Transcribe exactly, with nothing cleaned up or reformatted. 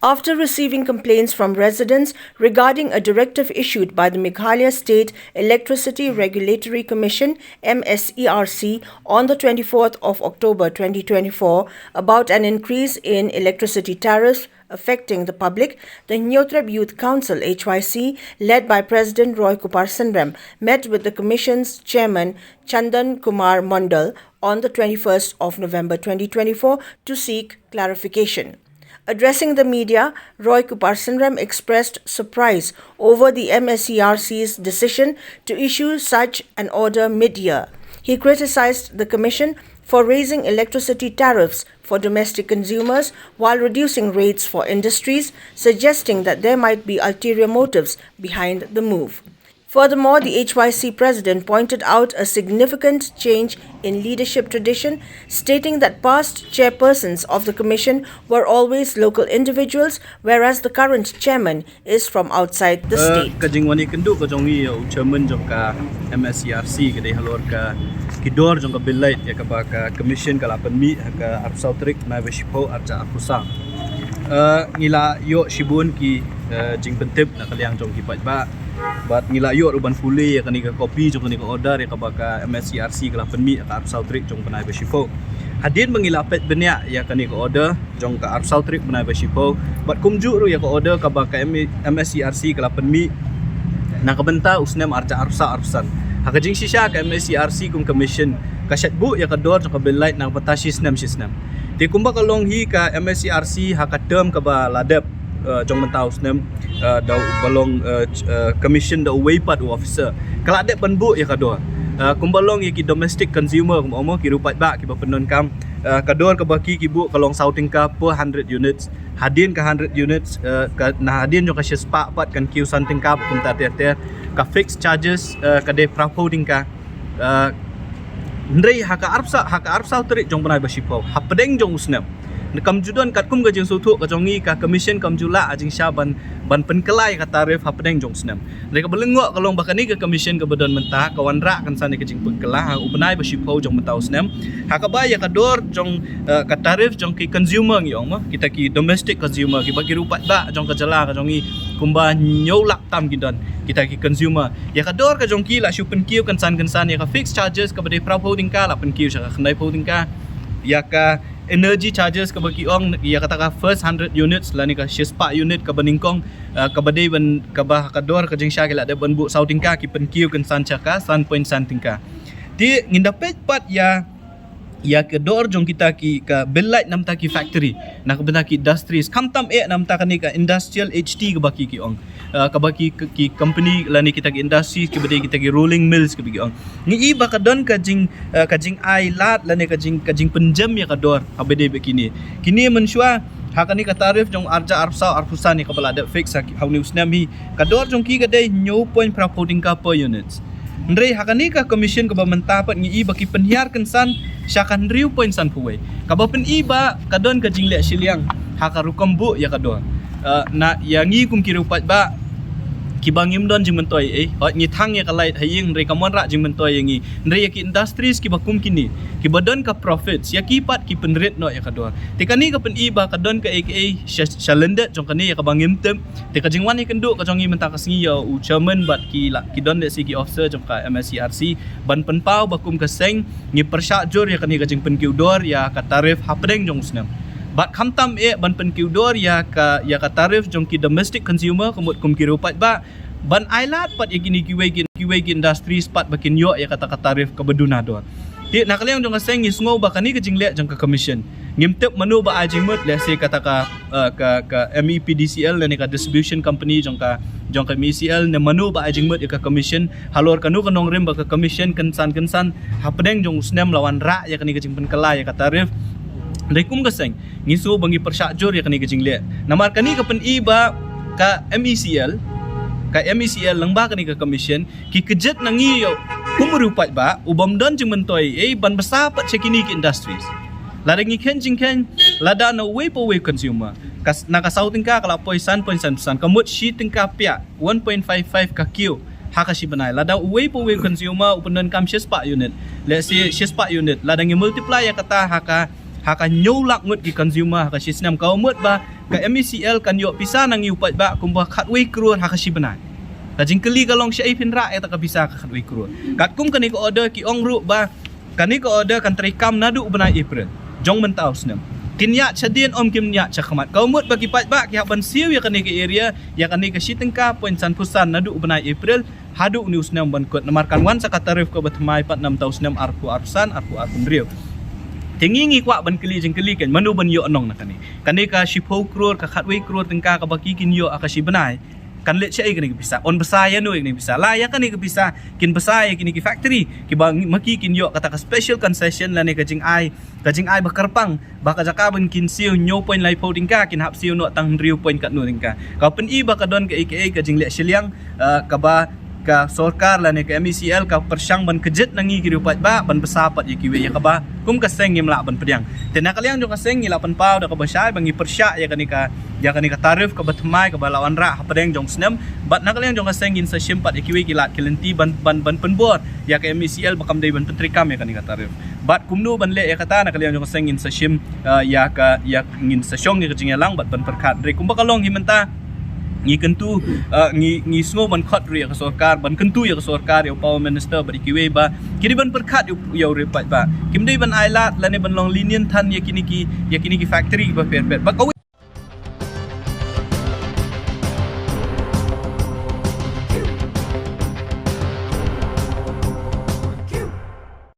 After receiving complaints from residents regarding a directive issued by the Meghalaya State Electricity Regulatory Commission, M S E R C, on the twenty-fourth of October twenty twenty-four about an increase in electricity tariffs affecting the public, the Hynñiewtrep Youth Council, H Y C, led by President Roy Kupar Synrem, met with the Commission's chairman, Chandan Kumar Mondal, on the twenty-first of November twenty twenty-four to seek clarification. Addressing the media, Roy Kupar Synrem expressed surprise over the M S E R C's decision to issue such an order mid-year. He criticized the Commission for raising electricity tariffs for domestic consumers while reducing rates for industries, suggesting that there might be ulterior motives behind the move. Furthermore, the H Y C president pointed out a significant change in leadership tradition, stating that past chairpersons of the commission were always local individuals, whereas the current chairman is from outside the state. Ka jingwan ïakynduh ka jong ngi ïa u chairman jong ka M S E R C ka dei halor ka ki dor jong ka bill light ïa kaba ka commission ka la pynmih ha ka arphew saw tarik bnai ba shiphew arhajar arphew saw. Eh, ngi la ïoh shibun ki, eh, jingpyntip na ka liang jong ki paidbah. Bad ngi la ïoh ruh ban pule ïa kane ka copy jong kane ka order ïa kaba ka M S E R C ka la pynmih ha ka arphew saw tarik jong bnai ba shiphew. Hadien ba ngi la peit bniah ïa kane ka order jong ka arphew saw tarik bnai ba shiphew. Bad kumjuh ruh ïa ka order kaba ka M-, M S E R C ka la pynmih na ka bynta u snem arhajar arphew saw arphew san. Ha ka jingshisha ka M S E R C kum commission ka shait buh ïa ka dor jong ka bill light na ka bynta shi snem shi snem. Te kumba ka long hi ka M S E R C ha ka term kaba la dep, eh, jong mynta u snem, eh, da uba long, eh, ch-, eh, commission da uwei pat u officer. Ka la dep ban buh ïa ka dor. Eh, kumba long ïa ki domestic consumer kumba ong mo ki riew paidbah kiba pyndonkam, eh, ka dor kaba ki ki buh ka long saw tyngka per hundred units. Hadien ka hundred units, eh, ka, na hadien jong ka shispah pat kan kiew san tyngka kumta ter ter. Ka fixed charges, eh, ka dei phraphew tyngka. Eh, hynrei ha ka arphew saw, ha ka arphew saw tarik jong bnai ba shiphew hapdeng jong u snem. Kam ju don katkum ka jingsngewthuh ka jong ngi ka commission kam ju lah ha jingshah ban, ban pynkylla ïa ka tariff hapdeng jong u snem. Hynrei kaba lyngngoh ka long ba kane ka commission kaba don mynta ka wanrah kynsan ïa ka jingpynkylla ha u bnai ba shiphew jong mynta u snem. Ha kaba ïa ka dor jong, eh, ka tariff jong ki consumer ngi ong mo, kita ki domestic consumer kiba ki riew paidbah jong ka jylla ka jong ngi kumba hynñiew lak tam ki don kita ki consumer. Ïa ka dor ka jong ki la shu pynkiew kynsan kynsan, ïa ka fixed charges kaba dei phraphew tyngka la pynkiew sha ka khyndaiphew tyngka. Ïa ka energy charges kaba ki ong, ïa kata ka first hundred units lane ka shispah unit kaba nyngkong, eh, kaba dei ban, kaba ha ka dor ka jingshah ki la dep ban buh saw tyngka ki pynkiew kynsan sha ka san point san tyngka. Te ngin da peit pat ïa, ïa ka dor jong kita ki ka bill light na bynta ki factory, na ka bynta ki industries, khamtam eh na bynta kane ka industrial H T kaba ki ki ong. Eh, kaba ki, ki, ki company lane kita ki industries kiba dei kita ki rolling mills kaba ki ong. Ngi i ba ka don ka jing, eh, ka jingai lad lane ka jing, ka jingpynjem ïa ka dor haba dei ba kine. Kine mynshuwa ha kane ka tariff jong arhajar arphew saw arphew san ïa kaba la dep fix ha ki, ha une u snem hi, ka dor jong ki ka dei hynñiew point phraphew tyngka per unit. Hynrei ha kane ka commission kaba mynta pat ngi i ba ki pynhiar kynsan sha ka hynriew point sanphew wei. Kaba pyni ba ka don ka jingleh shiliang ha ka rukom buh ïa ka dor. Eh, na ïa ngi kum ki riew paidbah kiba ngim don jingmyntoi ei, hooid ngi thang ïa ka light ha ïing hynrei kam wanrah jingmyntoi ïa ngi. Hynrei ïa ki industries kiba kum kine kiba don ka profits, ïa ki pat ki pynrit noh ïa ka dor. Te kane ka pyni ba ka don kaei kaei sha, sha lyndet jong kane ïa kaba ngim tip. Te ka jingwan ïakynduh ka jong ngi mynta ka sngi ïa u chairman bad ki la, ki don lehse ki officer jong ka M S E R C ban pynpaw ba kum ka seng ngi pyrshah jur ïa kane ka jingpynkiew dor ïa ka tariff hapdeng jong u snem. Bad khamtam eh ban pynkiew dor ïa ka, ïa ka tariff jong ki domestic consumer, ka mut kum ki riew paidbah, ban ai lad pat ïa kine kiwei ki, kiwei ki industries pat ba kin ïoh ïa kata ka tariff kaba duna dor. Te na ka liang jong ka seng ngi sngew ba kane ka jingleh jong ka commission, ngim tip mano ba ai jingmut, lehse kata ka, eh, ka, ka M E P D C L lane ka distribution company jong ka, jong ka M E C L, ne mano ba ai jingmut ïa ka commission halor kano ka nongrim ba ka commission kynsan kynsan hapdeng jong u snem la wanrah ïa kane ka jingpynkylla ïa ka tariff. Hynrei kum ka seng ngi sngew ba ngi pyrshah jur ïa kane ka jingleh. Namar kane ka pyni ba ka M E C L, ka M E C L lyngba kane ka commission ki kjit na ngi ïa u, kum u riew paidbah u bym don jingmyntoi ei ban bsa pat sha kine ki industries. Lada ngi kheiñ jingkheiñ, lada na uwei pa uwei consumer ka s-, na ka saw tyngka ka la poi san point san phew san, ka mut shi tyngka pia, one point five five ka kiew ha ka shi bnai. Lada uwei pa uwei consumer u pyndonkam shispah unit, lehse shispah unit, lada ngi multiply ïa kata ha ka, ha ka hynñiew lak ngut ki consumer ha ka shi snem, ka mut ba Ka M E C L kan ïoh pisa na ngi u paidbah kumba khatwei klur ha ka shi bnai. Ka jingkylli ka long shaei phin rah ïa kata ka pisa ka khatwei klur. Katkum kane ka order ki ong ruh ba kane ka order kan treikam naduh u bnai April jong mynta u snem. Kin ïaid shadien ym kin ïaid shakhmat. Ka mut ba ki paidbah ki hap ban siew ïa kane ka area, ïa kane ka shi tyngka point sanphew san naduh u bnai April haduh une u snem ban kut, namar kan wan sa ka tariff kaba thymmai pat na mynta u snem arphew arphew san, arphew arphew hynriew. Te ngi ngi kwah ban kylli jingkylli kan, mano ban ïoh nong na kane? Kane ka shiphew klur, ka khatwei klur tyngka kaba ki kin ïoh ha ka shi bnai, kan leit shaei kane ka pisa? Yn bsa ïano ïa kane ka pisa? La ïa kane ka pisa kin bsa ïa kine ki factory kiba ngi, ma ki kin ïoh kata ka special concession lane ka jingai, ka jingai ba kyrpang, ba ka jaka ban kin siew hynñiew point laiphew tyngka kin hap siew noh tang hynriew point katno tyngka. Ka pyni ba ka don kaei kaei ka jingleh shiliang, eh, kaba ka sorkar lane ka M E C L ka pyrshang ban kjit na ngi ki riew paidbah ban bsa pat ïa kiwei, ïa kaba kum ka seng ngim lah ban pdiang. Te na ka liang jong ka seng ngi la pynpaw da kaba shai ba ngi pyrshah ïa kane ka, ïa kane ka tariff kaba thymmai kaba la wanrah hapdeng jong u snem. Bad na ka liang jong ka seng ngin sa shim pat ïa kiwei ki lad ki lynti ban, ban, ban pynbor ïa ka M E C L ba kam dei ban pyntreikam ïa kane ka tariff. Bad kumno ban leh ïa kata, na ka liang jong ka seng ngin sa shim, eh, ïa ka, ïa ngin sa shong ïa ka jingïalang bad ban pyrkhat. Hynrei kumba ka long hi mynta, ngi kyntu, eh, ngi, ngi sngew ban khot ruh ïa ka sorkar, ban kyntu ïa ka sorkar, ïa u Power Minister bad ïa kiwei ba ki dei ban pyrkhat ïa u, ïa u riew paidbah. Kim dei ban ailad lane ban long lenient than ïa kine ki, ïa kine ki factory ba pher pher. Ba ka